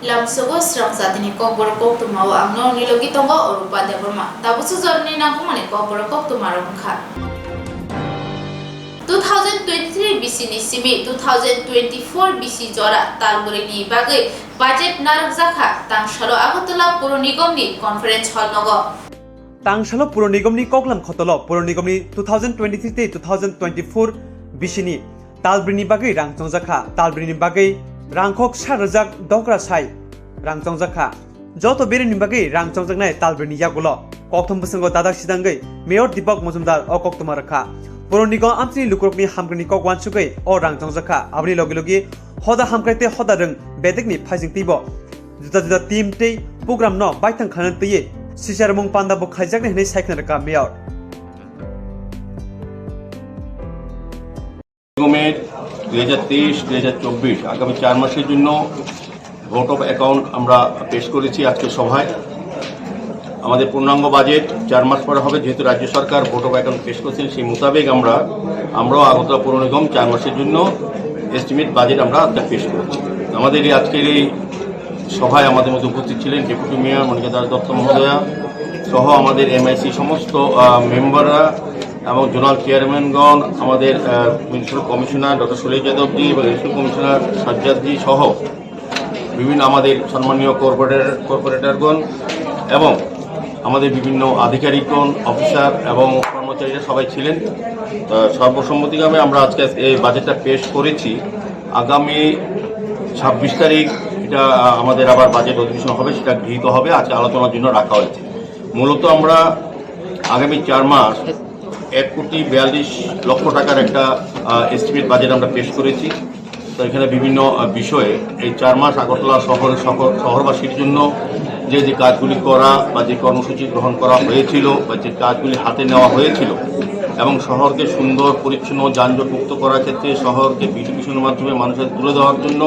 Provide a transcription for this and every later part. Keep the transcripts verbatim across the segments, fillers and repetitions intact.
Lamsogo srang jatini kokborok koktwmao ang norokni logi tongo Orupa Debbarma. Tabuksa jorani nangkukmani kokborok koktwmarok wngkha. Two thousand twenty-three B C ni simi two thousand twenty-four B C jora talbwrwini bagwi budget narwkjakha tangsalo Agartala Puro Nigomni conference hall nogo. Tangsalo Puro Nigomni koklam khotolo Puro Nigomni two thousand twenty-three tei two thousand twenty-four B C ni talbrini bagwi rang chongjak kha. Talbrini bagwi rangkhok sat rwjak dokra sai rang chongjak kha. Joto beremni bagwi rang chongjaknai talbrini yagulo kokthum bwskango dadak sidangwi Mayor Deepak Majumdar o koktwma rwkha. Puro Nigom amchini lukurokni hamkrini kok wansugwi o rang chongjak kha. Aboni logi logi hoda hamkrai tei hoda rwng bedekni phaising twibo juda juda team tei program no baithang khanani twiwi sisarmung panda bo khaijaknai hwnwi saikna rwkha Mayor. নিগমের দুই হাজার তেইশ দুই হাজার চব্বিশ আগামী চার মাসের জন্য ভোট অফ অ্যাকাউন্ট আমরা পেশ করেছি আজকে সভায়। আমাদের পূর্ণাঙ্গ বাজেট চার মাস পরে হবে, যেহেতু রাজ্য সরকার ভোট অফ অ্যাকাউন্ট পেশ করছেন, সেই মোতাবেক আমরা, আমরাও আগরতলা পৌর নিগম চার মাসের জন্য এস্টিমেট বাজেট আমরা আজকে পেশ করেছি। আমাদের এই আজকের এই সভায় আমাদের মধ্যে উপস্থিত ছিলেন ডেপুটি মেয়র মনিকা দাস দত্ত মহোদয়া সহ আমাদের এমআইসি সমস্ত, আহ, মেম্বাররা এবং জোনাল চেয়ারম্যানগণ, আমাদের, আহ, মিউনিসিপ্যাল কমিশনার ডক্টর সুরেশ যাদবজি এবং এডিশনাল কমিশনার সাজ্জাদজি সহ বিভিন্ন আমাদের সম্মানীয় কর্পোরেটর, কর্পোরেটরগণ এবং আমাদের বিভিন্ন আধিকারিকগণ, অফিসার এবং কর্মচারীরা সবাই ছিলেন। আহ, সর্বসম্মতিক্রমে আমরা আজকে এই বাজেটটা পেশ করেছি। আগামী ছাব্বিশ তারিখ এটা, আহ, আমাদের আবার বাজেট অধিবেশন হবে, সেটা গৃহীত হবে। আজকে আলোচনার জন্য রাখা হয়েছে। মূলত আমরা আগামী চার মাস এক কোটি বিয়াল্লিশ লক্ষ টাকার একটা, আহ, এস্টিমেট বাজেট আমরা পেশ করেছি। তো এখানে বিভিন্ন, আহ, বিষয়ে এই চার মাস আগরতলা শহরে শহর, শহরবাসীর জন্য যে যে কাজগুলি করা বা যে কর্মসূচি গ্রহণ করা হয়েছিল বা যে কাজগুলি হাতে নেওয়া হয়েছিল এবং শহরকে সুন্দর পরিচ্ছন্ন যানজট মুক্ত করার ক্ষেত্রে শহরকে বিউটিফিকেশনের মাধ্যমে মানুষের তুলে দেওয়ার জন্য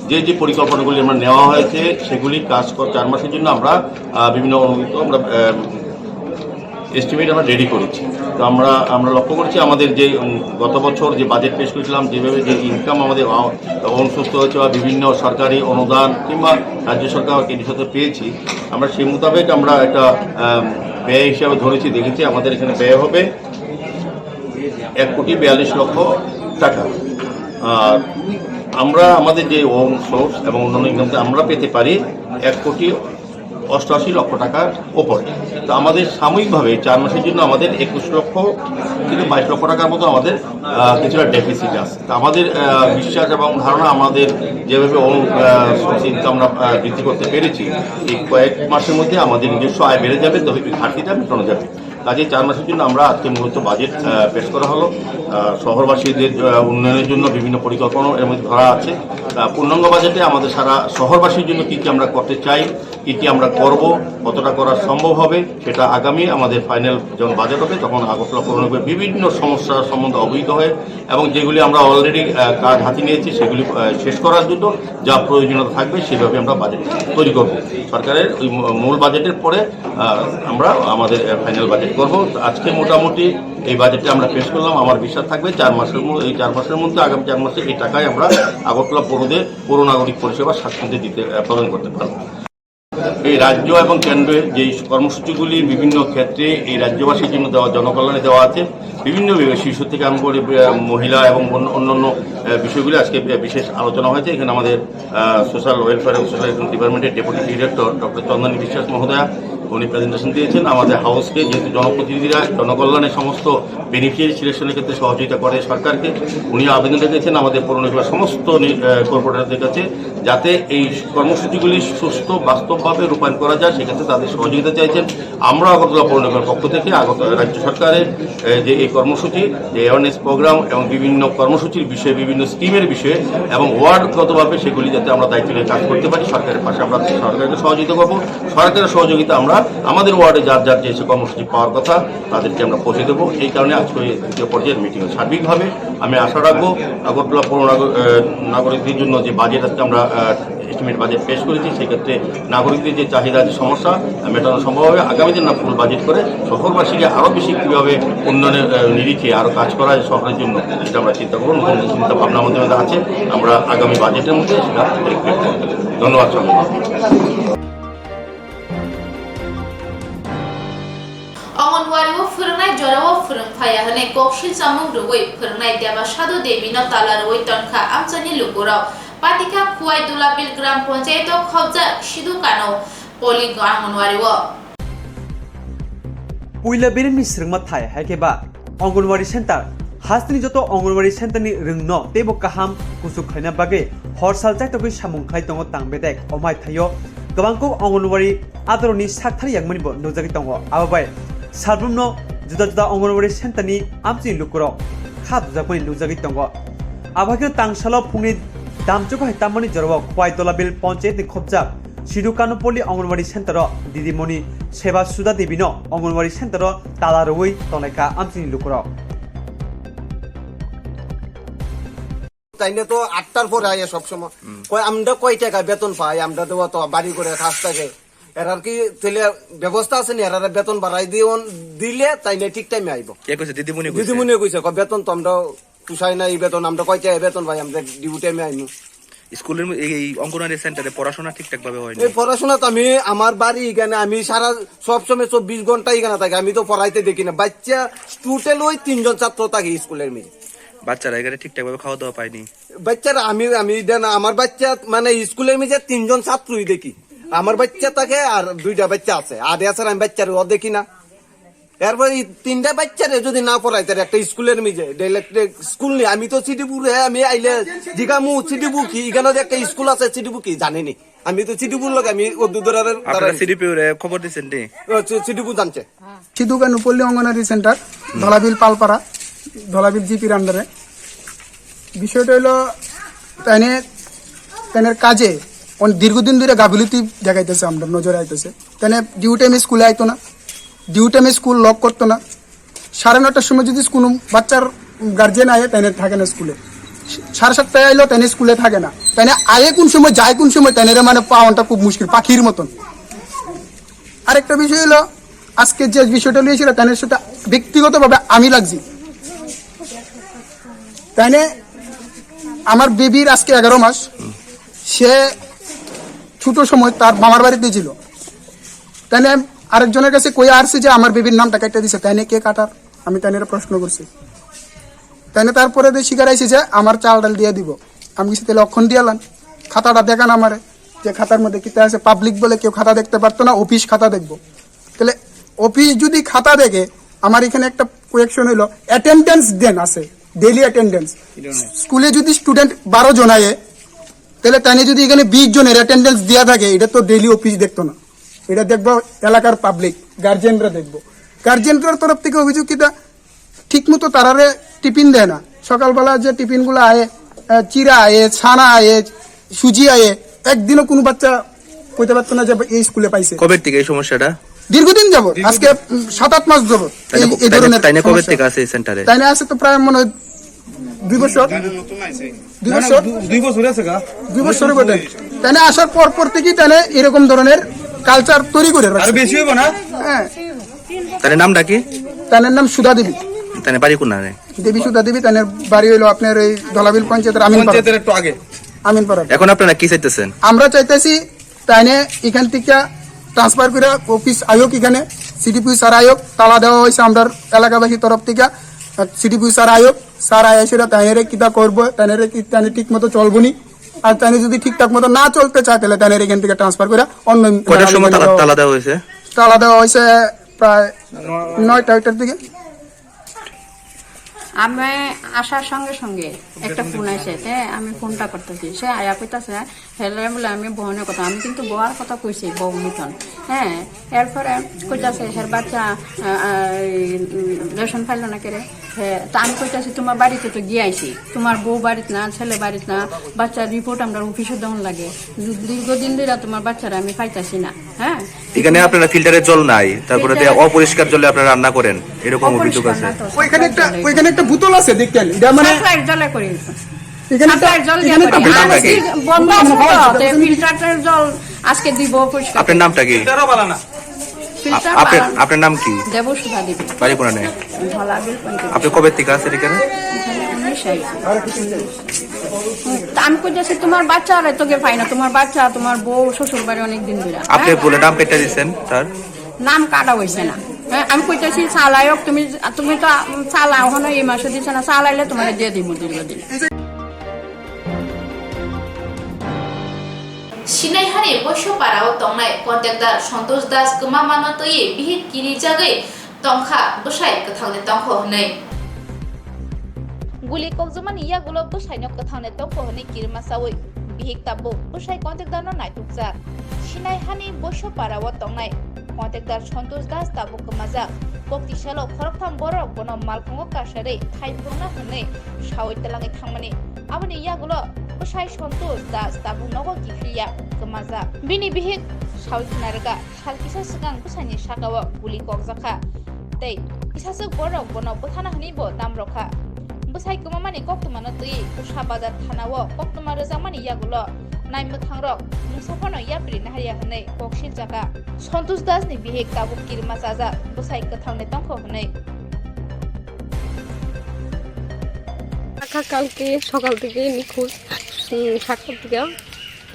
যে যে পরিকল্পনাগুলি আমরা নেওয়া হয়েছে সেগুলি কাজ কর-, চার মাসের জন্য আমরা, আহ, বিভিন্ন অনুমোদিত আমরা, আহ, এস্টিমেট আমরা রেডি করেছি। তো আমরা, আমরা লক্ষ্য করছি আমাদের যে, উম, গত বছর যে বাজেট পেশ করেছিলাম, যেভাবে যে ইনকাম আমাদের অ-, অনুসুস্থ হয়েছে বা বিভিন্ন সরকারি অনুদান কিংবা রাজ্য সরকার বা কেন্দ্র সরকার পেয়েছি, আমরা সেই মোতাবেক আমরা একটা, আম, ব্যয় হিসাবে ধরেছি, দেখেছি আমাদের এখানে ব্যয় হবে এক কোটি বিয়াল্লিশ লক্ষ টাকা। আর আমরা আমাদের যে ওন সোর্স এবং অন্যান্য ইনকাম থেকে আমরা পেতে পারি এক কোটি অষ্টআশি লক্ষ টাকার ওপরে। তো আমাদের সাময়িকভাবে চার মাসের জন্য আমাদের একুশ লক্ষ থেকে বাইশ লক্ষ টাকার মতো আমাদের, আহ, কিছুটা ডেফিসিট আছে। তো আমাদের, আহ, বিশ্বাস এবং ধারণা আমাদের যেভাবে ওন, আহ, সোর্স ইনকাম আমরা, আহ, বৃদ্ধি করতে পেরেছি, এই কয়েক মাসের মধ্যে আমাদের নিজস্ব আয় বেড়ে যাবে, তবে এই ঘাটতিটা মেটানো যাবে। কাজেই চার মাসের জন্য আমরা আজকে মূলত বাজেট, আহ, পেশ করা হলো। আহ, শহরবাসীদের, আহ, উন্নয়নের জন্য বিভিন্ন পরিকল্পনা এর মধ্যে ধরা আছে। আহ, পূর্ণাঙ্গ বাজেটে আমাদের সারা শহরবাসীর জন্য কী কী আমরা করতে চাই, কী কী আমরা করব, কতটা করা সম্ভব হবে, সেটা আগামী আমাদের ফাইনাল যখন বাজেট হবে, তখন আগরতলা পৌর নিগমের বিভিন্ন সমস্যা সম্বন্ধে অবহিত হয়ে এবং যেগুলি আমরা অলরেডি, আহ, কাজ হাতে নিয়েছি, সেগুলি, আহ, শেষ করার জন্য যা প্রয়োজনীয়তা থাকবে, সেভাবে আমরা বাজেট তৈরি করব। সরকারের ওই মূ-, মূল বাজেটের পরে, আহ, আমরা আমাদের, আহ, ফাইনাল বাজেট করব। তো আজকে মোটামুটি এই বাজেটটা আমরা পেশ করলাম। আমার বিশ্বাস থাকবে চার মাসের মধ্যে, এই চার মাসের মধ্যে, আগামী চার মাসে এই টাকায় আমরা আগরতলা পৌরদের পৌর নাগরিক পরিষেবা স্বাচ্ছন্দ্যে দিতে, আহ, প্রদান করতে পারবো। এই রাজ্য এবং কেন্দ্রের যেই কর্মসূচিগুলি বিভিন্ন ক্ষেত্রে এই রাজ্যবাসীর জন্য দেওয়া, জনকল্যাণে দেওয়া আছে, বিভিন্ন বিষয়, শিশু থেকে আরম্ভ করে, আহ, মহিলা এবং অন্য-, অন্যান্য, আহ, বিষয়গুলি আজকে, আহ, বিশেষ আলোচনা হয়েছে। এখানে আমাদের, আহ, সোশ্যাল ওয়েলফেয়ার এবং সোশ্যাল ওয়েলফেয়ার ডিপার্টমেন্টের ডেপুটি ডিরেক্টর ডক্টর চন্দনী বিশ্বাস মহোদয়া উনি প্রেজেন্টেশন দিয়েছেন। আমাদের হাউসকে যেহেতু জনপ্রতিনিধিরা জনকল্যাণে সমস্ত বেনিফিশিয়ারি সিলেকশনের ক্ষেত্রে সহযোগিতা করে সরকারকে, উনি আবেদন রেখেছেন আমাদের পৌর নিগমের সমস্ত নি-, আহ, কর্পোরেটরদের কাছে যাতে এই কর্মসূচিগুলি সুস্থ বাস্তবভাবে রূপায়ণ করা যায়, সেক্ষেত্রে তাদের সহযোগিতা চাইছেন। আমরা আগরতলা পৌর নিগমের পক্ষ থেকে আগরতলা রাজ্য সরকারের, আহ, যে এই কর্মসূচি, যে অ্যাওয়ারনেস প্রোগ্রাম এবং বিভিন্ন কর্মসূচির বিষয়ে, বিভিন্ন স্কিমের বিষয়ে এবং ওয়ার্ডগতভাবে সেগুলি যাতে আমরা দায়িত্ব নিয়ে কাজ করতে পারি, সরকারের পাশে আমরা সরকারকে সহযোগিতা করব। সরকারের সহযোগিতা আমরা আমাদের ওয়ার্ডে যার যার যে সে কর্মসূচি পাওয়ার কথা, তাদেরকে আমরা পৌঁছে দেবো। এই কারণে আজকে এই তৃতীয় পর্যায়ের মিটিং। সার্বিকভাবে আমি আশা রাখবো, আগরতলা পৌর নাগ-, আহ, নাগরিকদের জন্য যে বাজেট আজকে আমরা, আহ, এস্টিমেট বাজেট পেশ করেছি, সেক্ষেত্রে নাগরিকদের যে চাহিদা, যে সমস্যা, আহ, মেটানো সম্ভব হবে। আগামী দিন আমরা ফুল বাজেট করে শহরবাসীকে আরও বেশি কীভাবে উন্নয়নের, আহ, নিরিখে আরও কাজ করা যায় শহরের জন্য, সেটা আমরা চিন্তা করবো। নতুন চিন্তা ভাবনা আমাদের মধ্যে আছে, আমরা আগামী বাজেটের মধ্যে সেটা রিফ্লেক্ট করবো। ধন্যবাদ সবাইকে। Anganwadi o phwrwngnai jorao phwrwng phaiya hwnwi koksil chamung rwui phwrwngnai Debasadu Devi no tala rwui tonkha amchaini lukurok. Patikha Khuwai Dulabil Gram Panchayat o khobjak Sidhu Kano Poli Anganwadi o. Puila birni swrwngma thai, hai khe ba Anganwadi Center, hasteni joto Anganwadi Center ni rwngno teibo kaham kuchuk khlaina bagwi hor sal chaitokgwi samung khlai tongo tang bedek. O mai thaio kwbangkuk Anganwadi adoroni sakthar yangmani bo nukjagwi tongo. Abo bai salbrumno juda juda Anganwadi Center ni amchini lukurok kha dujakmani nukjagwi tongo. Abo hai kheno tang salo phungni damchukgo hai tammani jorao Khwai Dolabil Panchayat ni khobjak Sidhu Kanupoli Anganwadi Center o Didimoni Seba Suda Devi no Anganwadi Center o tala rwui tonglaikha amchini lukurok. তাইনে তো আটটার পরে আয় সব সময়। কয়, "আমরা কয় টাকা বেতন পাই? আমরা তো অত বাড়ি করে কাজ থাকে।" এর আর কি, তাহলে ব্যবস্থা আছে নি? এরারে বেতন বাড়াই দিও, দিলে তাইনে ঠিক টাইমে আইব। কে কইছে? দিদিমণি কইছে? দিদিমণি কইছে, কয়, "বেতন তো আমরা পোষায় না, এই বেতন আমরা কয় টাকা বেতন পাই? আমরা ডিউটি টাইমে আইমু।" স্কুলের ম-, এই, এই অঙ্গনওয়াড়ি সেন্টারে পড়াশোনা ঠিকঠাক ভাবে হয় না? এই পড়াশোনা তো আমি, আমার বাড়ি এখানে, আমি সারা, সব সময় চব্বিশ ঘন্টা এখানে থাকি, আমি তো পড়াইতে দেখি না। বাচ্চা টোটাল ওই তিনজন ছাত্র থাকে স্কুলের মধ্যে। বাচ্চারা এখানে ঠিকঠাক ভাবে খাওয়া দাওয়া পায়নি? বাচ্চারা আমি, আমি দেন আমার বাচ্চা মানে স্কুলের মধ্যে তিনজন ছাত্রই দেখি, আমার বাচ্চা থাকে আর দুইটা বাচ্চা আছে, আর এছাড়া আমি বাচ্চারও দেখি না। এরপর এই তিনটা বাচ্চারে যদি না পড়াই, তার একটা স্কুলের মিজে, ডাইরেক্ট স্কুল নেই। আমি তো সিডিপুরে, আমি আইলে জিগামু সিডিপু কি, এখানে যে একটা স্কুল আছে সিডিপু কি জানি নি। আমি তো সিডিপুর লোক, আমি অত দূর আর আপনারা দাঁড়াই। সিডিপিউরে খবর দিচ্ছেন নি? ও, সি-, সিডিপু জানছে। সিধু কানুপল্লী অঙ্গনারী সেন্টার, ধলাবিল পালপাড়া, ধলাবিল জিপির আন্ডারে। বিষয়টা হলো, তাইনে, তাইনের কাজে অন-, দীর্ঘদিন ধরে গাফিলতি দেখাইতেছে, আমরা নজরে আইতেছে। তাইনে ডিউ টাইমে স্কুলে আইতো না, ডিউ টাইমে স্কুল লক করতো না। সাড়ে নটার সময় যদি কোনো বাচ্চার গার্জিয়ান আয়, তাইনে থাকে না স্কুলে। সাড়ে সাতটায় আইলো, তাইনে স্কুলে থাকে না। তাইনে আয়ে কোন সময়, যায় কোন সময়, তাইনের মানে পাওয়াটা খুব মুশকিল, পাখির মতন। আরেকটা বিষয় হলো, আজকে যে বিষয়টা নিয়েছিল, তাইনের সাথে ব্যক্তিগতভাবে আমি লাগছি। তাইনে আমার বেবির আজকে এগারো মাস, সে ছোট সময় তার মামার বাড়িতে ছিল। তাইনে আরেকজনের কাছে কই আসছে যে আমার বেবির নামটা কেটে দিছে, তাইনে কে কাটার? আমি তাইনের প্রশ্ন করছি। তাইনে তারপরে দিয়ে স্বীকার আইছে যে আমার চাল ডাল দিয়ে দিব। আমি কিছু তাহলে অক্ষণ দিয়ালাম, খাতাটা দেখান আমারে, যে খাতার মধ্যে কিতা আছে। পাবলিক বলে কেউ খাতা দেখতে পারতো না, অফিস খাতা দেখবো। তাহলে অফিস যদি খাতা দেখে, আমার এখানে একটা কোয়েকশন হইলো, অ্যাটেন্ডেন্স দেন আছে, ডেইলি অ্যাটেন্ডেন্স। স্কুলে যদি স্টুডেন্ট বারো জন আয়, তাহলে তাইনে যদি এখানে বিশ জনের অ্যাটেন্ডেন্স দেওয়া থাকে, এটা তো ডেইলি অফিস দেখতো না, এটা দেখবো এলাকার পাবলিক, গার্জিয়ানরা দেখবো। গার্জিয়ানরার তরফ থেকে অভিযোগ কিতা, ঠিক মতো তারারে টিফিন দেয় না। সকালবেলা যে টিফিনগুলো আয়, আহ, চিড়া আয়, ছানা আয়, সুজি আয়, একদিনও কোনো বাচ্চা কইতে পারতো না যে এই স্কুলে পাইছে। কবে থেকে এই সমস্যাটা? দীর্ঘদিন যাবত, আজকে, উম, সাত আট মাস যাবত তাইনে এই, ক-, এই তাইনে, ধরনের তাইনে কবে সমস্যা। থেকে আছে এই সেন্টারে? তাইনে আছে তো প্রায় মনে হয় দুই বছর। দুই না, না, বছর? দু-, দুই বছর আছে গা? দুই বছর বটে। তাইনে আসার পর পর থেকেই তাইনে এরকম ধরনের কালচার তৈরি করে রাখছে। আরো বেশি হইব না? হ্যাঁ। তাইনের নামটা কি? তাইনের নাম সুধা দেবী। তাইনের বাড়ি কোন নামে? দেবী সুধা দেবী, তাইনের বাড়ি হইলো আপনার এই ধলাবিল পঞ্চায়েতের আমিনপাড়া। পঞ্চায়েতের একটু আগে। আমিনপাড়া। এখন আপনারা কি চাইতেছেন? আমরা চাইতেছি তাইনে এখান থেকে ট্রান্সফার করে অফিস আয়োগ, এখানে সিডিপিও স্যার আয়োগ, তালা দেওয়া হয়েছে আমরা এলাকাবাসীর তরফ থেকে। সিডিপিও স্যার আয়োগ, স্যার আয়া সেটা তাইনারে কিতা করবো, তাইনারে কি, তাইনে ঠিক মতো চলবো নি। আর তাইনে যদি ঠিকঠাক মতো না চলতে চায়, তাহলে তাইনারে এখান থেকে ট্রান্সফার করে অন্য কয়টার সময় তালা, তালা দেওয়া হয়েছে? তালা দেওয়া হয়েছে প্রায় নয়টা, ওইটার দিকে। আমি আসার সঙ্গে সঙ্গে একটা ফোন আইছে, তে আমি ফোনটা করতেছি, সে আয়া কইতাছে, হেলে বুলে আমি বহনের কথা, আমি কিন্তু বওয়ার কথা কইছি, বউ মতন। হ্যাঁ, এরপরে কইতাছে, "হের বাচ্চা, আ, আ, এই, উম, রেশন পাইল না কেরে?" হ্যাঁ, তা আমি কইতাছি, "তোমার বাড়িতে তো গিয়ে আইছি, তোমার বউ বাড়িত না, ছেলে বাড়িত না, বাচ্চার রিপোর্ট আমরা অফিসে দেওয়ান লাগে। দীর্ঘদিন ধরে তোমার বাচ্চারা আমি পাইতাছি না।" হ্যাঁ, এখানে আপনারা ফিল্টারের জল নাই, তারপরে দিয়ে ফিল্টার অপরিষ্কার জলে আপনারা রান্না করেন, এরকম অভিযোগ অপরিষ্কার আছে। না তো, ওইখানে একটা, সাপ্লাইয়ের জল। ওইখানে একটা বোতল আছে দেখতেন, এটা মানে সাপ্লাইয়ের জলে করি। এখানে একটা, সাপ্লাইয়ের জল এখানে দিয়ে একটা করি। বোতল আর আছে। কি বন্ধ আছে তো, তে ফিল্টারের জল আজকে দিব পরিষ্কার। আপনার নামটা কি? ফিল্টার আপ-, আপনার, বানানা। আপনার নাম কি? দেবসুধা দেবী। বাড়ি কোনানে? ধলাবিল পঞ্চায়েত। আপনি কবে থেকে আছেন এখানে? এখানে উনিশ আইছি। হুম, তা আমি কইতেছি, "তোমার বাচ্চা আর তোকে পাই না, তোমার বাচ্চা, তোমার বউ, শ্বশুর বাড়ি অনেক দিন ধরে।" আপনি হ্যাঁ? বলে নাম কেটে দিচ্ছেন তার? নাম কাটা হইছে না। হ্যাঁ, আমি কইতেছি, "চালাইক, তুমি, তুমি তো চালাও হনো, এই মাসে দিছে না, চালাইলে তোমার দিয়ে দিব দীর্ঘদিন।" Sinaihani Boiso Para o tongnai contractor Santosh Das kwma mano twiwi bihik kirijagwi tongkha bwsai kwthangni tongkho hwnwi. Guli kokjamani yagulo bwsaino kwthangni tongkho hwnwi kirima chawi bihik tabuk bwsai contractorno naitukjak. Sinaihani Boiso Para o tongnai contractor Santosh Das tabuk kwmajak. Kokti salo khoroktham borok bono malkhungo kasarwi thai phurungna hwnwi sawi twlangwi thangmani. Aboni yagulo bwsai Santosh Das tabuk nogo kiphilya kwmajak. Bini bihik sawi khna rwkha, sal kisa swkang bwsaini sakao guli kokjakha tei kisaswk borok bono bwthana hwnwi bo dam rwkha. Bwsai kwmamani koktwmano twiwi Pusa Bazar thanao koktwma rwjakmani yagulo naimwthangrok mungsa phano yapri naharya hwnwi kok siljakha. Santosh Das ni bihik tabuk kirima chajak, bwsai kwthangni tongkho hwnwi. কাকা কালকে সকাল থেকে নিখোঁজ, উম, সাতটার দিকে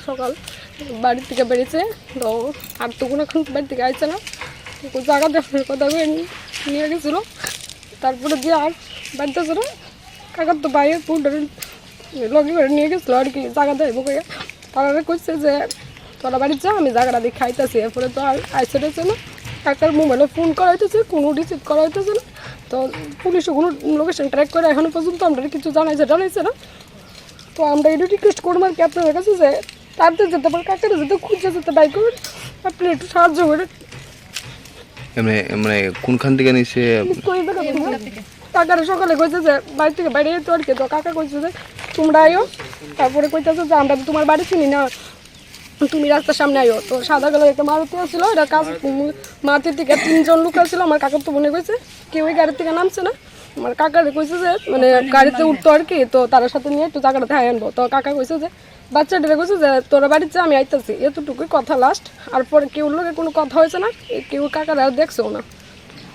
সকাল বাড়ি থেকে বেরিয়েছে। তো আর তো কোনো এখন বাড়ি থেকে আইছে না। তো জায়গা দেখার কথা বলে নিয়ে গেছিলো। তারপরে দিয়ে আর বাড়িতে ছিল, কাকার তো ভাইয়ের পুলটারে লগে করে নিয়ে গেছিলো আর কি, জায়গা দেয় বুকে। তারা কইছে যে, "তোরা বাড়ি যা, আমি জায়গাটা দেখে আইতাছি।" এরপরে তো আর আইসে টাইসে না, কাকার মোবাইলে ফোন করা হইতেছে, কোনো রিসিভ করা হইতেছে না। তো পুলিশও কোনো লোকেশন ট্র্যাক করে এখনো পর্যন্ত আমরা কিছু জানাইছে, জানাইছে না। তো আমরা এটা রিকোয়েস্ট করবো আর কি আপনাদের কাছে যে তাদের যাতে আমার কাকারে যাতে খুঁজে যাতে বাইর করেন, আপনি একটু সাহায্য করেন। এমনি, মানে, কোনখান থেকে নিছে? কই জায়গা থেকে? কাকারে সকালে কইছে যে বাড়ি থেকে বাইরে যেতে আর কি, তো কাকা কইছে যে তোমরা আইও, তারপরে কইতেছে যে আমরা তো তোমার বাড়ি চিনি না, তুমি রাস্তার সামনে আইও। তো সাদা কালার একটা মারুতি আসছিল, এটা কাজ, উম, মারুতি থেকে তিনজন লোক আসছিল, আমার কাকার তো মনে কইছে কেউই গাড়ি থেকে নামছে না। আমার কাকারে কইছে যে, মানে, গাড়িতে উঠতো আর কি, তো তার সাথে নিয়ে একটু জায়গাটা দেখাই আনবো। তো কাকা কইছে যে, বাচ্চাটারে কইছে যে, "তোরা বাড়িতে যা, আমি আইতাছি।" এতটুকুই কথা লাস্ট। আর পরে কেউর লগে কোনো কথা হয়েছে না, এ, কেউ কাকারে আর দেখছেও না।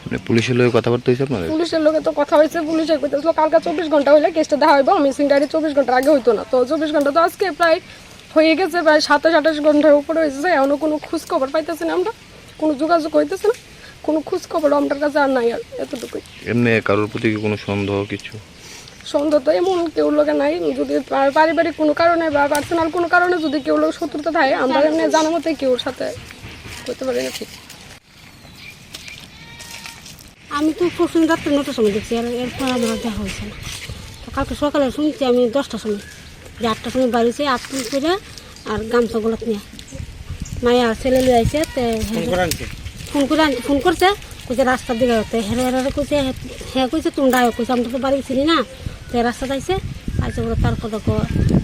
মানে, পুলিশের লগে কথাবার্তা হয়েছে আপনাদের? পুলিশের লগে তো কথা হয়েছে, পুলিশে কইতেছিল কালকে চব্বিশ ঘন্টা হইলে কেসটা দেখা হইবো, মিসিং ডায়েরি চব্বিশ ঘন্টার আগে হইতো না। তো চব্বিশ ঘন্টা তো আজকে প্রায় হয়ে গেছে, প্রায় সাতাশ আঠাশ ঘন্টার উপরে হয়েছে, এখনো কোনো খোঁজ খবর পাইতেছি না আমরা, কোনো যোগাযোগ হইতেছে না, কোনো খোঁজ খবর আমার কাছে আর নাই। আর এতটুকুই। এমনি কারোর প্রতি কি কোনো সন্দেহ কিছু? সন্দেহ তো এমন কেউ লগে নাই, যদি পা-, পারিবারিক কোনো কারণে বা পার্সোনাল কোনো কারণে যদি কেউ লোক শত্রুতা থাকে, আমরা এমনি জানা মতে কেউর সাথে করতে পারি না ঠিক। আমি তো পরশু রাত্রে নটার সময় দেখছি, আর এরপর আমার আর দেখা হয়েছে না। তো কালকে সকালে শুনছি আমি দশটার সময়, যে আটটার সময় বাড়িছে, আট করে আর গামছা গোলাত নিয়ে মায়া ছেলে লই আইছে। তে ফোন করে আনছে? ফোন করে আন-, ফোন করছে, কইছে রাস্তার দিকে হতে হেরে হেরে কইছে, হে, হে কইছে, "তোমরা আয়ো," কইছে, "আমরা তো বাড়ি চিনি না।" তে রাস্তাত আইছে, আইসে বলে তারপর দেখো,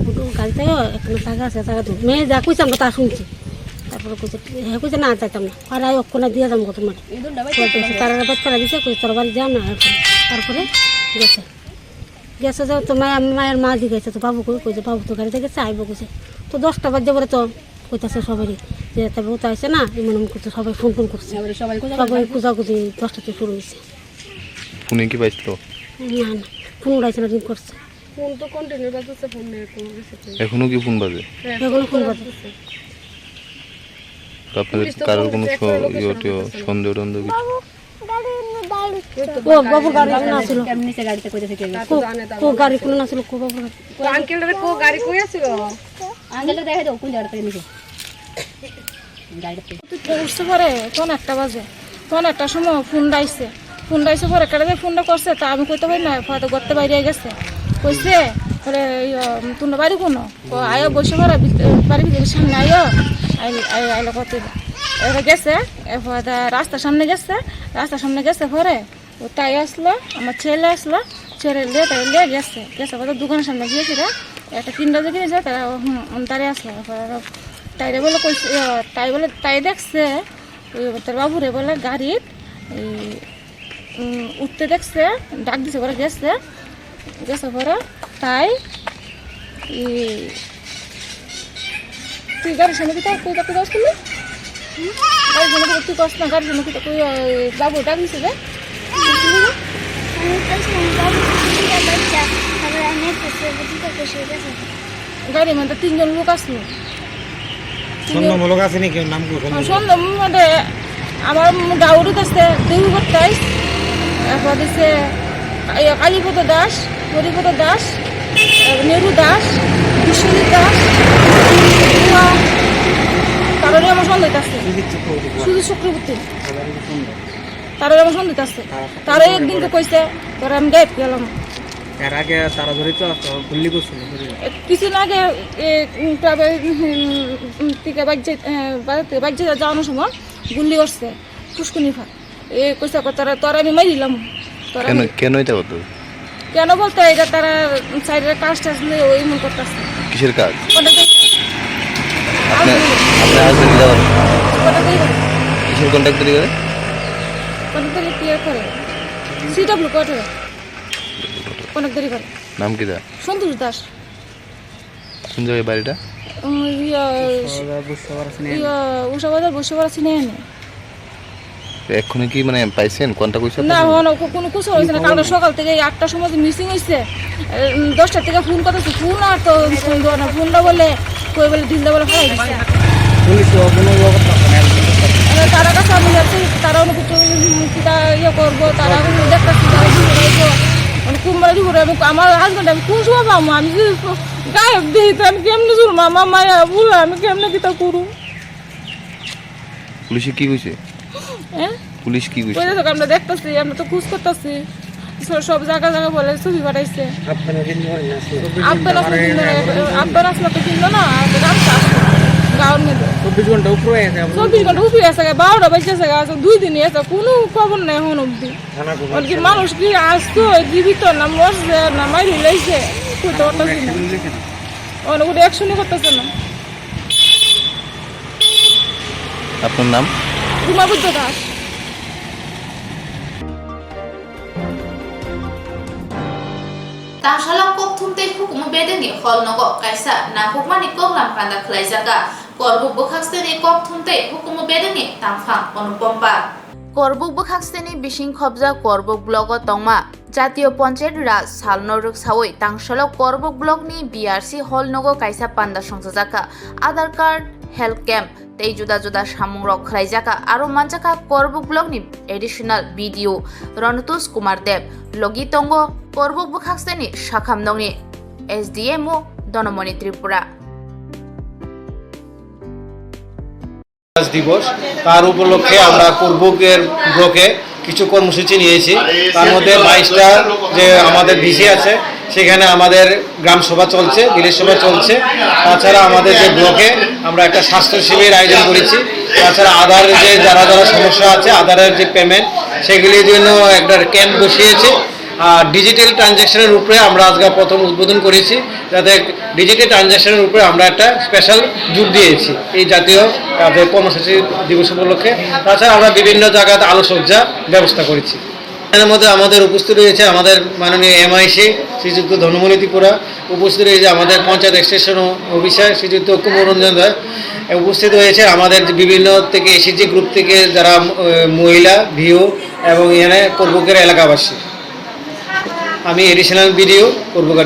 "উঠো, গাড়িতে আয়ো, এখানে জায়গা আছে, জায়গা দেবো।" মেয়ে যা কইছে, আমরা তা শুনছি। তারপরে কইছে, হে কইছে, "না, যাইতাম না।" আর আই ওখানে দিয়ে যাবো তোমার। তারা বাদ করা দিছে, কইছে, "তোর বাড়ি যা না এখন।" তারপরে গেছে। গেছে যে তো মায়া-, মায়ের মা জিজ্ঞাসা তো বাবু কই, কইছে, "বাবু তো গাড়িতে গেছে, আইবো," কইছে। তো দশটা বাজে পরে তো কইতাছে সবারই যে, "তবে ও তো আইছে না," এমন এমন করছে, সবাই ফোন টোন করছে। এবারে সবাই খোঁজাখুঁজি সবাই করছে। খোঁজাখুঁজি দশটা থেকে শুরু হয়েছে। ফোনে কি পাইছিল? না, না, ফোন উঠাইছে না, রিং করছে। ফোন তো কন্টিনিউ বাজছে, ফোন নেই, কোনো রিসিভ নেই। এখনো কি ফোন বাজে? হ্যাঁ, এখনো ফোন বাজে। তো আপনাদের পুলিশ তো কারোর ফোন কোনো চেক করে স-, লোকেশন ইয়ে টিয়ে করতেছে না। সন্দেহ টন্দেহ কিছু? ও, বাবুর গাড়ি না ছিল। এমনি নিচে গাড়িতে কইতে থেকে গেছে। কো, কো গাড়ি কোনো না ছিল, কো বাবুর গাড়ি। তো আঙ্কেলটারে কো গাড়ি কই আছিল? আঙ্কেলটা দেখাই দাও, কোন জায়গা থেকে নিছে? গাড়িতে। তো উঠছে পরে তখন একটা বাজে, তখন একটার সময় ফোন ডাইছে, ফোন ডাইছে পরে কেটে ফোনটা করছে, তা আমি কইতে পারি না, হয়তো করতে বাইরে গেছে, কইছে Bole, "Iyo, tunda bari kuno?" Ko, "Ayo, Boisogora bit-, bari bidire samne ayo." Ai, ai, ailo kote. Ero gese, erpore da rasta samne gese, rasta samne gese pore, o tai aslo, ama chele aslo, chele le, tai le gese. Gese pore dogan samne gese re, ekta tinda de gese, tara, hmm, um, tare aslo. Erpore aro taire bole koise, iyo, tai bole, tai dekse, iyo, tar babure bole garit, ei, উম, উঠতে দেখছে, ডাক দিছে পরে গেছে, গেছে পরে তাই ই, তুই গাড়ির সামনে কিতা, তুই তাকে দশ কিলো? গাড়ির সামনে কিতা, তুই কস না, গাড়ির সামনে কিতা, তুই, ওই, বাবু ডাক দিছে যে? আমি তো শুনি, বাবু, তুই কিতা করছা? তারপরে আমি একটা ছেলে, তুই তো খুশি হয়ে গেছে। গাড়ি মধ্যে তিনজন লোক আসলো। সন্দেহ মূলক আছে নাকি? ওর নাম কি? সন্দেহ মূলক মধ্যে আমার গাউরি আছে, দেবী বত্তাইশ, এরপর দিছে, ইয়ে, কালীপদ দাস, হরিপদ দাস, এ, নেরু দাস, বিশ্বজিৎ দাস, তারপরে আমার সন্দেহ আছে। সুজিত চক্রবর্তী। সুজিত চক্রবর্তী। তারপরে আমার সন্দেহ আছে। তারা একদিন তো কইছে, "তোরা আমি গায়েব গেলাম।" এর আগে তারা জড়িত আছে, গুল্লি করছিল, বুঝলি? এ, কিছুদিন আগে, এ, উম, তবে, উম, উম, থেকে বাজ্যে, এ, বাজার থেকে বাজ্যে যাওয়ানোর সময় গুল্লি করছে, ফুসকুনি ফা। এ, কইছে, "তোরা, তোরা আমি মারি দিলাম।" তোরা কেন, আমি কেন এটা হতো? কেন বলতে এটা তারা সাইডের কাজ টাজ নিয়ে ওই মন করতেছে। কিসের কাজ? কন্ট্রাক্টর। আপনি, আপনার হাজবেন্ড কি করে? কন্ট্রাক্টরি করে। কিসের কন্ট্রাক্টরি করে? কন্ট্রাক্টরি কি করে? সিডব্লিউ কোয়ার্টারে। কন্ট্রাক্টরি করে। নাম কি তার? সন্তোষ দাস। কোন জায়গায় বাড়িটা? উম, ইয়া, ইয়া, উষা বাজার বসে পড়া চিনে নি। এখনো কি মানে পাইছেন? কোনটা কইছে না, আপনাকে? হনো কো-, কোনো কিছু হয়েছে না। কালকে সকাল থেকে আটটার সময় যে মিসিং হয়েছে, উম, দশটার থেকে ফোন করতেছে, ফোন আর তো ফোন দেওয়া না, ফোন না বলে কই বলে দিলদা বলে ফালাই দিছে। পুলিশ ও কোনো লোক পাচ্ছে না, একজন লোক পাচ্ছে না। এবার তারা কাছে আমি যাচ্ছি, তারা অনুভূত, উম, কিতা ইয়ে করবো, তারা দেখতেছি, তারা কি বলবো, মানে কোন বাড়ি ঘুরে আমি, আমার হাজবেন্ড আমি কোন সময় পাবো? আমি যদি গায়েব দিই, তো আমি কেমনে চলবো? আমার মায়া বুলা, আমি কেমনে কিতা করবো? পুলিশে কি কইছে? হ্যাঁ? পুলিশ কি কইছে? কইছে তো আমরা দেখতাছি, আমরা তো খোঁজ করতাছি। স-, সব জায়গা জায়গা বলে ছবি পাঠাইছে। আপ্পান দিন ধরে আসলো। আপ্পান আসলো দিন ধরে, আপ্পান আসলো তো দিন না, আর রাস্তা আসলো। গাঁওর মধ্যে। চব্বিশ ঘন্টা উপরে আছে, আবার চব্বিশ ঘন্টা উপরে আছে, বারোটা বাজে আছে, আছে দুই দিনই আছে, কোনো খবর নাই এখন অবধি। থানা কোনো বলকি action মানুষ কি আসতো, জীবিত না মরছে, না মারি লাইছে, কইতে পারতাছি না। কোনো action নিছে না? অনেক কোনো অ্যাকশনই করতেছে না। আপনার নাম? রুমা বুদ্ধ Das. Tangsalok kokthum tei hukumu bedengni hol nogo kaisa nangkukmani koklam panda khlaijak kha. Korbuk bwkhak siteni kokthum tei hukumu bedengni tangphang Anupom Pal. Korbuk bwkhak siteni bising khobjak Korbuk blogo tongma Jatiyo Panchayat Raj salno rwksawi tangsalok Korbuk blockni B R C hall nogo kaisa panda songchajakha. Aadhaar card, health camp tei juda juda samungrok khlaijakha. Aro manjakha Korbuk blockni additional B D O Ronotosh Kumar Deb, logi tongo Korbuk bwkhak siteni sakham nokni S D M O Donomoni Tripura. দিবস, তার উপলক্ষে আমরা কোরবুকের ব্লকে কিছু কর্মসূচি নিয়েছি। তার মধ্যে বাইশটা যে আমাদের ভিসি আছে, সেখানে আমাদের গ্রাম সভা চলছে, ভিলেজ সভা চলছে। তাছাড়া আমাদের যে ব্লকে আমরা একটা স্বাস্থ্য শিবির আয়োজন করেছি। তাছাড়া আধার যে যারা যারা সমস্যা আছে, আধারের যে পেমেন্ট, সেগুলির জন্য একটা ক্যাম্প বসিয়েছি। আর ডিজিটাল ট্রানজ্যাকশনের উপরে আমরা আজকে প্রথম উদ্বোধন করেছি, যাতে ডিজিটাল ট্রানজ্যাকশনের উপরে আমরা একটা স্পেশাল জোর দিয়েছি এই জাতীয়, আহ, যে কর্মসূচি দিবস উপলক্ষে। তাছাড়া আমরা বিভিন্ন জায়গাতে আলোকসজ্জা ব্যবস্থা করেছি। এর মধ্যে আমাদের উপস্থিত রয়েছে আমাদের মাননীয় এমআইসি শ্রীযুক্ত ধনমণি ত্রিপুরা, উপস্থিত রয়েছে আমাদের পঞ্চায়েত এক্সটেনশন অফিসার শ্রীযুক্ত কুমরঞ্জন রায়, উপস্থিত রয়েছে আমাদের বিভিন্ন থেকে এসএইচজি গ্রুপ থেকে যারা, আহ, মহিলা ভিও এবং এখানে কোরবুকের এলাকাবাসী। আমি অ্যাডিশনাল বিডিও কোরবুক।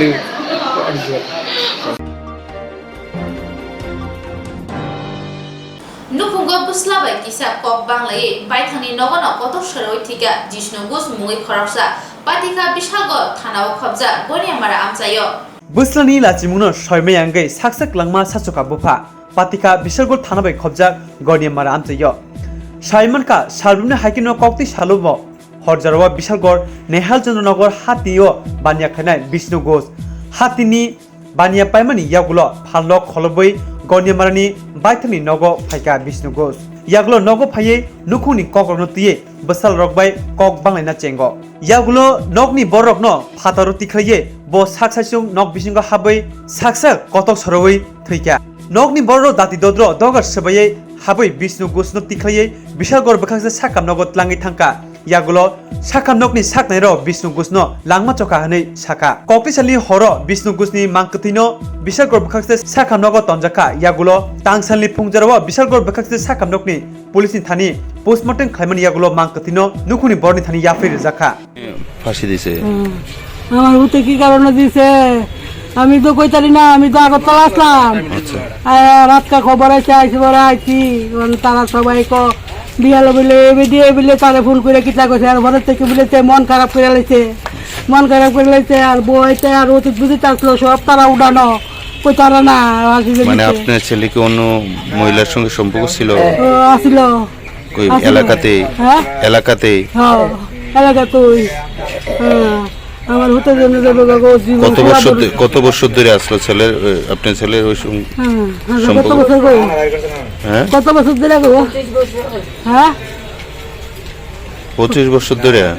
Nukhungo bwsla bai kisa kok banglaiwi baithangni nogono kotor sarawi thwikha Jishnu Ghosh mungwi khoroksa, Patika Bishalgarh thanao khobjak Goniamara amchaio. Bwslani lachimungno soimai wngwi saksak langma sachoka bupha, Patika Bishalgarh thana bai khobjak Goniamara amchaio. Sai mankha, salbrumni hai kheno koktwi salo bo Horjarwa Bishalgarh Nehal Chandra Nagar hatio baniya khainai Bishnu Ghosh. Hatini baniya paimani yagulo phalnok kholobwi Goniamarani baithangni nogo phaikha Bishnu Ghosh. Yagulo nogo phaiwi nukhungni kokrokno twiwi bwsalrok bai kok banglaina chengo. Yagulo nokni bororokno phataro tikhlaiwi bo sak saichung nok bisingo habwi saksa kotok sorowi thwikha. Nokni bororok dati dodro dogar swbaiwi habwi Bishnu Ghoshno tikhlaiwi Bishalgarh bwkhaksa sakam nogo tlangwi thangkha. Yagulo sakam nokni saknairok Bishnu Ghoshno langma chokha hwnwi sakha. Koktisalni horo Bishnu Ghoshni mang kwthwino Bishalgarh bwkhaksa sakam nogo tonjakha. Yagulo tangsalni phungjorao Bishalgarh bwkhaksa sakam nokni police ni thani postmortem khlaimani yagulo mang kwthwino nukhungni borni thani yapri rwjakha. ফাঁসি দিছে। হুম। আমার হুতে কি কারণে দিছে? আমি তো কইতারি না, আমি তো আগরতলা আসলাম। আচ্ছা। আয়া, রাতকা খবর আছে, আইসি বড় আইসি। মানে তারা সবাই ক-, বিয়ালো বলে, এবে দিয়ে বলে, তারে ফোন করে কিতা কইছে, আর ঘরের থেকে বলে, তে মন খারাপ করে লাইছে। মন খারাপ করে লাইছে, আর বউ আইতে, আর অতীত বুঝিত আসলো, সব তারা উঠানো। কই তারা না, আসি যে মানে দিছে। আপনার ছেলে কি অন্য মহিলার সঙ্গে সম্পর্ক ছিল? ও, আসিল। কই আসিল। এলাকাতেই? হ্যাঁ? এলাকাতেই? হ্যাঁ, এলাকাতেই। হ্যাঁ। আমার হতে জন্য যাবে গো, জীবন কত পুরা বছর ধরে। ধরে, কত বছর ধরে আসলো ছেলের, এ, আপনার ছেলের ওই সম-, হ্যাঁ, হ্যাঁ, সম্পর্ক? কত বছর গো? হ্যাঁ? কত বছর ধরে গো? হ্যাঁ? পঁচিশ বছর ধরে? হ্যাঁ।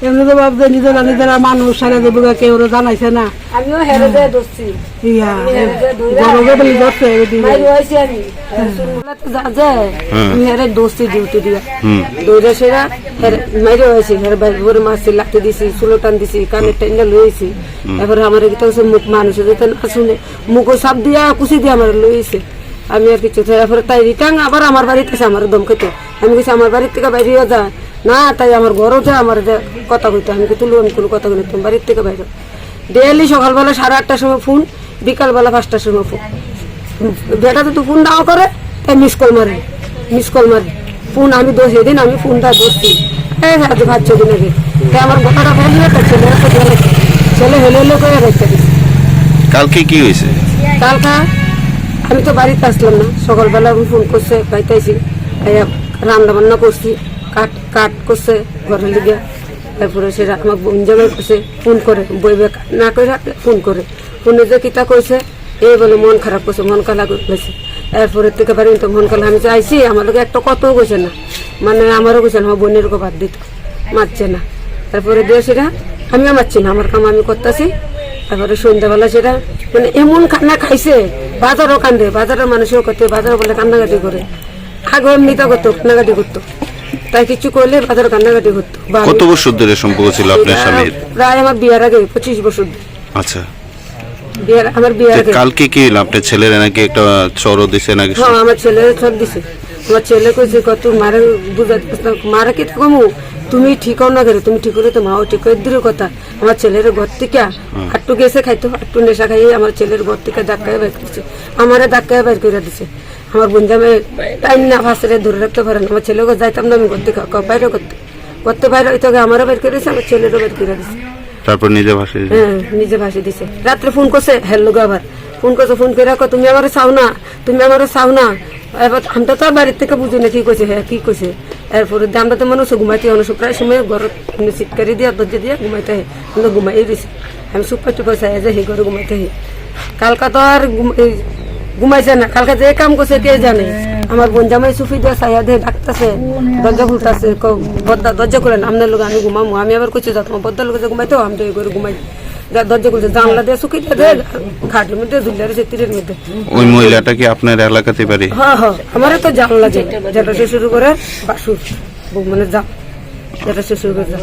এমনি তো ভাবছে নিজেরা নিজেরা মানুষ, সারা দেবুগা কেউ ওরা জানাইছে না। আমিও হেরে হ্যাঁ। যে ধরছি। ইয়া, আমি হেরে যে ধরে বড় গো বলি ধরছে, এদিকে। মাইর হয়েছি আমি। হ্যাঁ। শুনলে তো যা যে, হুম। আমি হেরে ধরছি ডিউটি দিয়া। হুম। দৌড়ে সেরা, হেরে মাইর হয়েছি, হেরে বাইরে করে মারছি, লাঠি দিছি, সুলো টান দিছি, কানের হুম। টাইনা লইছি। হুম। এরপরে আমার এটা হচ্ছে মুখ মানুষ, যেটা না শুনে, মুখো সাপ দিয়া, কুচি দিয়া আমার লইছে। আমি আর কিছু, এরপরে তাই রিটার্ন আবার আমার বাড়িতে এসে আমার দম খেতে। আমি কইছি, "আমার বাড়ির থেকে বাইরে যা।" "না, তাই আমার ঘরও যা, আমার যে কথা কইতো।" আমি কই, "তুলু, আমি কোনো কথা কই না, তুমি বাড়ির থেকে বাইরে।" ডেইলি সকালবেলা সাড়ে আটটার সময় ফোন, বিকালবেলা পাঁচটার সময় ফোন। বেটা তো ফোন নাও করে, তাই মিস কল মারে, মিস কল মারে। ফোন আমি দশ, সেদিন আমি ফোনটা ধরছি। এই আজ পাঁচ ছ দিন আগে। তাই আমার কথাটা ফেললে, তার ছেলেরা তো গেলে, ছেলে হেলে হেলে করে রেখে দিছে। কালকে কি হয়েছে? কালকা আমি তো বাড়িতে আসলাম না, সকালবেলা আমি ফোন করছে, বাইতে আইছি। আইয়া রান্না বান্না করছি, কাট, কাট করছে ঘরের লিগে। তারপরে সে আমার বোন জামাই করছে, ফোন করে, বইবে কাট না করে রাখলে ফোন করে। ফোনে যে কিতা কইছে, এই বলে মন খারাপ করছে, মন কালা করে গেছে। এরপরে থেকে বাড়ি তো মন কালা, আমি যে আইছি, আমার লোকে একটা কথাও কইছে না, মানে আমারও কইছে না, আমার বোনের গো বাদ দিত, মারছে না। তারপরে দিয়ে সেটা আমিও মারছি না, আমার কাম আমি করতেছি। তারপরে সন্ধ্যাবেলা সেটা মানে এমন কান্না খাইছে, বাজারও কান্দে, বাজারের মানুষও করতে, বাজারও বলে কান্নাকাটি করে। আগে এমনিতে করতো, কান্নাকাটি করতো, তাই কিছু করলে বাজারে কান্নাকাটি করতো। বা আমি কত বছর ধরে সম্পর্ক ছিল আপনার এটা স্বামীর? প্রায় আমার বিয়ার আগে, পঁচিশ বছর। আচ্ছা। বিয়ার, আমার বিয়ার তো আগে। কালকে কি হইলো? আপনার ছেলের নাকি একটা চড়ও দিছে নাকি? হ্যাঁ, আমার ছেলে চড় দিছে। আমার ছেলে কইছে, "কত মারে বুঝাইতে পারছ না, মারে কি কমু? তুমি ঠিক হও না করে, তুমি ঠিক হলে তো মাও ঠিক হয়।" দূরের কথা, আমার ছেলের ঘর থেকে হুম। আটটু গেছে খাইতো, আটটু নেশা খাইয়ে আমার ছেলের ঘর থেকে ধাক্কায় বের করছে, আমারে ধাক্কায় বের করে দিছে। আমার বোন জামাই টাইম না ফাঁসরে ধরে রাখতে পারে না। আমার ছেলেকে যাইতাম না আমি করতে খা-, খা-, বাইরে করতে, করতে বাইরে হইতে হবে, আমারও বের করে দিছে, আমার ছেলেরও বের করে দিছে। তারপর নিজে ভাসিয়ে দিছে? হ্যাঁ, নিজে ভাসিয়ে দিছে। রাত্রে ফোন করছে, হ্যাঁ, লোক আবার ফোন করছে, ফোন করে রাখো, "তুমি আমারে চাও না, তুমি আমারে চাও না।" এবার আমরা তো আর বাড়ির থেকে বুঝি না কি কইছে, হ্যাঁ, কি কইছে। এরপরে আমরা তো মনে হচ্ছে ঘুমাইতে, অনেক সময় প্রায় সময় ঘর চিৎকারি দিয়ে, দরজা দিয়ে ঘুমাইতে হয়, আমরা ঘুমাই রয়েছি। আমি সুপার টুপার চাই যে হে করে ঘুমাইতে হে। কালকা তো আর ঘুম-, এই ঘুমাইছে না, কালকা যে কাম করছে কে জানে। আমার বোন জামাই সুফি দিয়ে চাইয়া দে ডাকতেছে, দরজা খুলতেছে, ক-, বদ্দা দরজা খুলেন, আপনার লোক আমি ঘুমামু। আমি আবার কইছি, "যা, তোমার বদ্দার লোকে যে ঘুমাইতো, আমি তো এই করে ঘুমাই।" যা, দরজা খুলছে, জানলা দিয়ে সুখি দিয়ে দে, খাটের মধ্যে ঝুলিয়ে রয়েছে, তীরের মধ্যে। ওই মহিলাটা কি আপনার এলাকাতে বাড়ি? হ্যাঁ, হ্যাঁ, আমারও তো জানলা যে, যেটা সে শুরু করে বাসুর। বউ মানে যা, যেটা শ্বশুর বাড়ি যা।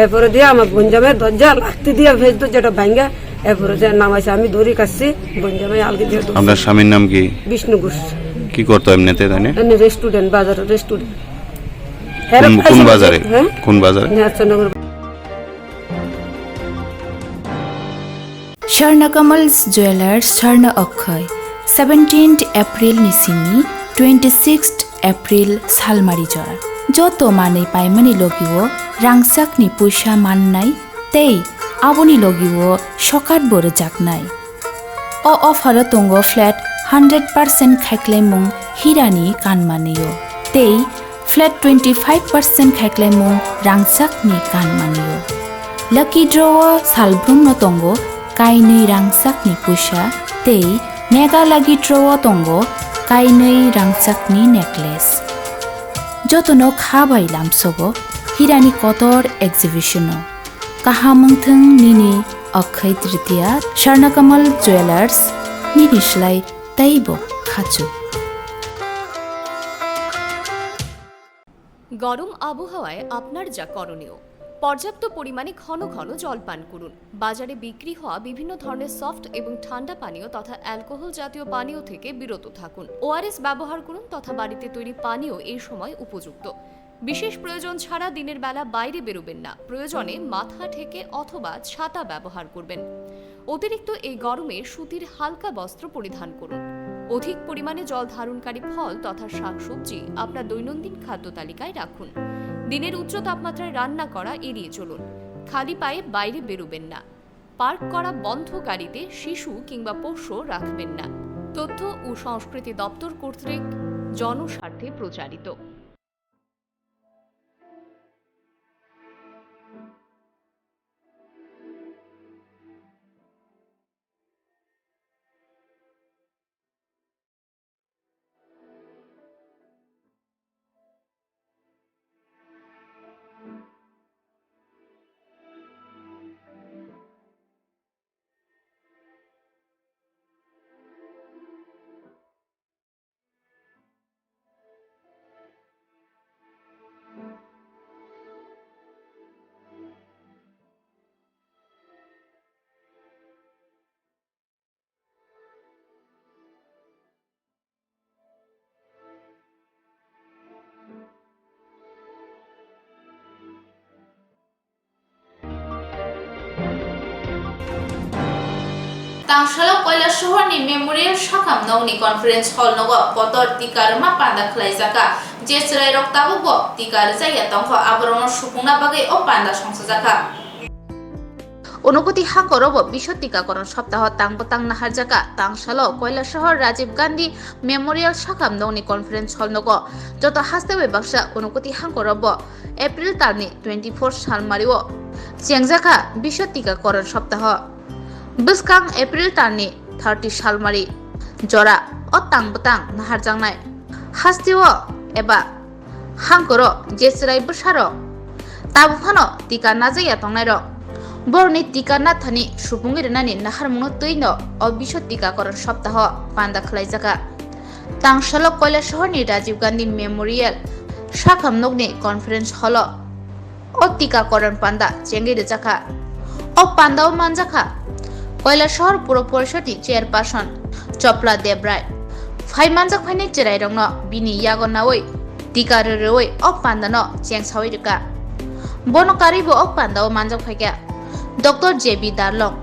এরপরে দিয়ে আমার বোন জামাই দরজা লাত্তি দিয়ে ফেস দরজাটা ভাঙ্গা, এরপরে যে নামাইছে, আমি দড়ি কাটছি, বোন জামাই আলগি দিয়ে দৌড়ছে। আপনার স্বামীর নাম কি? বিষ্ণু ঘোষ। কি করতো এমনিতে তাই না? এমনি রেস্টুরেন্ট, বাজারে রেস্টুরেন্ট। কোন, কোন বাজারে? হ্যাঁ? কোন বাজারে? নেহাচনগর। Swarna Kamal's Jewelers Swarna Okkhoi, seventeenth April ni simi twenty-sixth April salmari jora. Joto manwi paimani logio rangchakni puisa mannai tei aboni logio sokat bo rwjaknai. O offer o tongo flat hundred percent khaiklaimung hirani kanmanio tei flat twenty-five percent khaiklaimung rangchakni kanmanio. Lucky Draw o salbrumno tongo kainwi rangchakni puisa tei Mega Lucky Draw o tongo kainwi rangchakni necklace. Jotono kha bai lamsogo Hirani Kotor exhibition o. Kaham wngthung nini Akshaya Tritiya, Swarnakamal Jewellers, nini slai teibo khachuk. গরম আবহাওয়ায় আপনার যা করণীয়, পর্যাপ্ত পরিমাণে ঘন ঘন জল পান করুন। বাজারে বিক্রি হওয়া বিভিন্ন ধরনের সফট এবং ঠান্ডা পানীয় তথা অ্যালকোহল জাতীয় পানীয় থেকে বিরত থাকুন। ওআরএস ব্যবহার করুন তথা বাড়িতে তৈরি পানীয় এই সময় উপযুক্ত। বিশেষ প্রয়োজন ছাড়া দিনের বেলা বাইরে বেরোবেন না। প্রয়োজনে মাথা ঢেকে অথবা ছাতা ব্যবহার করবেন। অতিরিক্ত এই গরমে সুতির হালকা বস্ত্র পরিধান করুন। অধিক পরিমাণে জল ধারণকারী ফল তথা শাকসবজি আপনার দৈনন্দিন খাদ্য তালিকায় রাখুন। দিনের উচ্চ তাপমাত্রায় রান্না করা এড়িয়ে চলুন। খালি পায়ে বাইরে বেরোবেন না। পার্ক করা বন্ধ গাড়িতে শিশু কিংবা পোষ্য রাখবেন না। তথ্য ও সংস্কৃতি দপ্তর কর্তৃক জনস্বার্থে প্রচারিত। Tangsalo Koilasohorni Memorial Sakham Nokni Conference Hall nogo kotor tika rwma panda khwlaijakha. Je chwrairok tabukbo tika rwjakya tongkha, aborokno supungna bagwi o panda songchajakha. Unokoti hangkorobo biswa tikakoron soptaho tang bwtang naharjakha. Tangsalo Koilasohor Rajiv Gandhi Memorial Sakham Nokni Conference Hall nogo joto haste bai baksa unokoti hangkorobo April talni twenty-four salmario chengjakha biswa tikakoron soptaho. Bwskang April talni thirty salmari jora o tang bwtang naharjaknai hasteo eba hangkoro je chwrai bwsarok tabuk phano tika najakya tongnairok borokni tika nathani supungwi rwnani naharmungno twino o biswa tikakoron soptaho panda khwlaijakha. Tangsalo Koilasohorni Rajiv Gandhi Memorial Sakham Nokni Conference Hall o o tikakoron panda chengwi rwjakha. O pandao manjakha Koilasohor Puro Porishodni Chairperson Chopla Debrai. Phai manjak phainai chwrairokno bini yago naui tika rwrwi o pandano chengsaui rwkha. Bono karwibo o pandao manjak phaikha Doctor J B Darlong,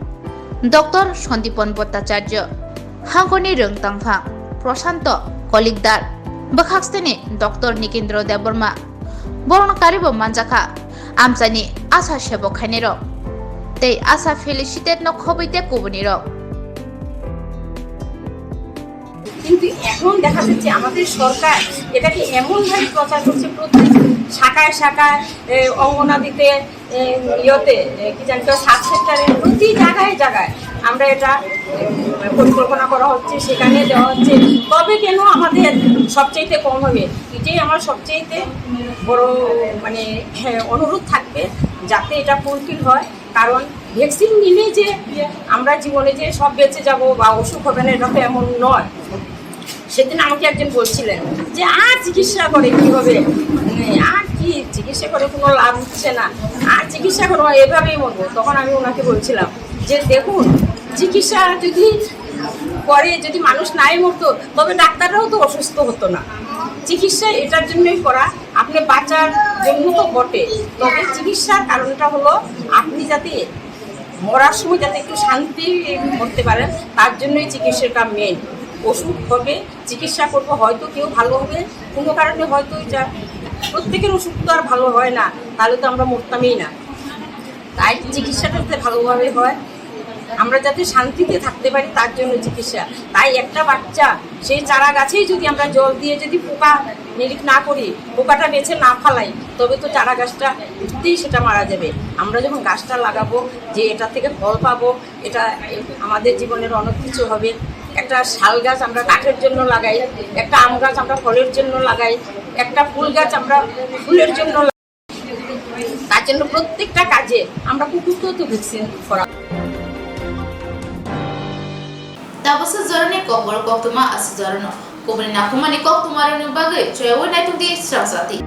Doctor Sandipon Bhattacharya, hangkorni rwng tangphang Prashanto Kolikdar, bwkhaksteni Doctor Nikendra Debbarma, borokno karwibo manjakha amchaini asa sebok khainairok tei asa felicited no khobwi tei kubunirok. কিন্তু এখন দেখা যাচ্ছে আমাদের সরকার এটাকে এমনভাবে প্রচার করছে, প্রত্যেক শাখায় শাখায়, এ, অঙ্গনাদিতে, এ, ইয়েতে, এ, কি জানি তো, সাব সেন্টারে, প্রতি জায়গায় জায়গায় আমরা এটা, উম, পরিকল্পনা করা হচ্ছে, সেখানে দেওয়া হচ্ছে। তবে কেন আমাদের সবচাইতে কম হবে? এটাই আমার সবচাইতে বড়, মানে, হ্যাঁ, অনুরোধ থাকবে, যাতে এটা ফুলফিল হয়। কারণ ভ্যাকসিন নিলে যে আমরা জীবনে যে সব বেঁচে যাব বা অসুখ হবে না, এটা তো এমন নয়। সেদিন আমাকে একজন বলছিলেন যে, "আর চিকিৎসা করে কি হবে? মানে, আর কি চিকিৎসা করে কোনো লাভ হচ্ছে না, আর চিকিৎসা করে এভাবেই মরবো।" তখন আমি ওনাকে বলছিলাম যে, "দেখুন, চিকিৎসা যদি করে যদি মানুষ নাই মরতো, তবে ডাক্তাররাও তো অসুস্থ হতো না। চিকিৎসা এটার জন্যই করা, আপনি বাঁচার জন্য তো বটে, তবে চিকিৎসার কারণটা হলো আপনি যাতে মরার সময় যাতে একটু শান্তি মরতে পারেন, তার জন্যই চিকিৎসাটা মেইন। ওষুধ হবে, চিকিৎসা করবো, হয়তো কেউ ভালো হবে, কোনো কারণে হয়তো এটা, প্রত্যেকের ওষুধ তো আর ভালো হয় না, তাহলে তো আমরা মরতামই না। তাই চিকিৎসাটা যাতে ভালোভাবে হয়, আমরা যাতে শান্তিতে থাকতে পারি, তার জন্য চিকিৎসা। তাই একটা বাচ্চা, সেই চারা গাছেই যদি আমরা জল দিয়ে যদি পোকা নিরিখ না করি, পোকাটা বেছে না ফালাই, তবে তো চারা গাছটা উঠতেই সেটা মারা যাবে। আমরা যখন গাছটা লাগাবো, যে এটা থেকে ফল পাবো, এটা আমাদের জীবনের অনেক কিছু হবে। একটা শাল গাছ আমরা কাঠের জন্য লাগাই, একটা আম গাছ আমরা ফলের জন্য লাগাই, একটা ফুল গাছ আমরা ফুলের জন্য লাগাই। তার জন্য প্রত্যেকটা কাজে আমরা কুকুরকেও তো ভ্যাকসিন করা। Tabasa jorani kokborok koktwma aswk jorano kubuni nakhumani koktwmarokni bagwi choyaui naitokdi srang sati.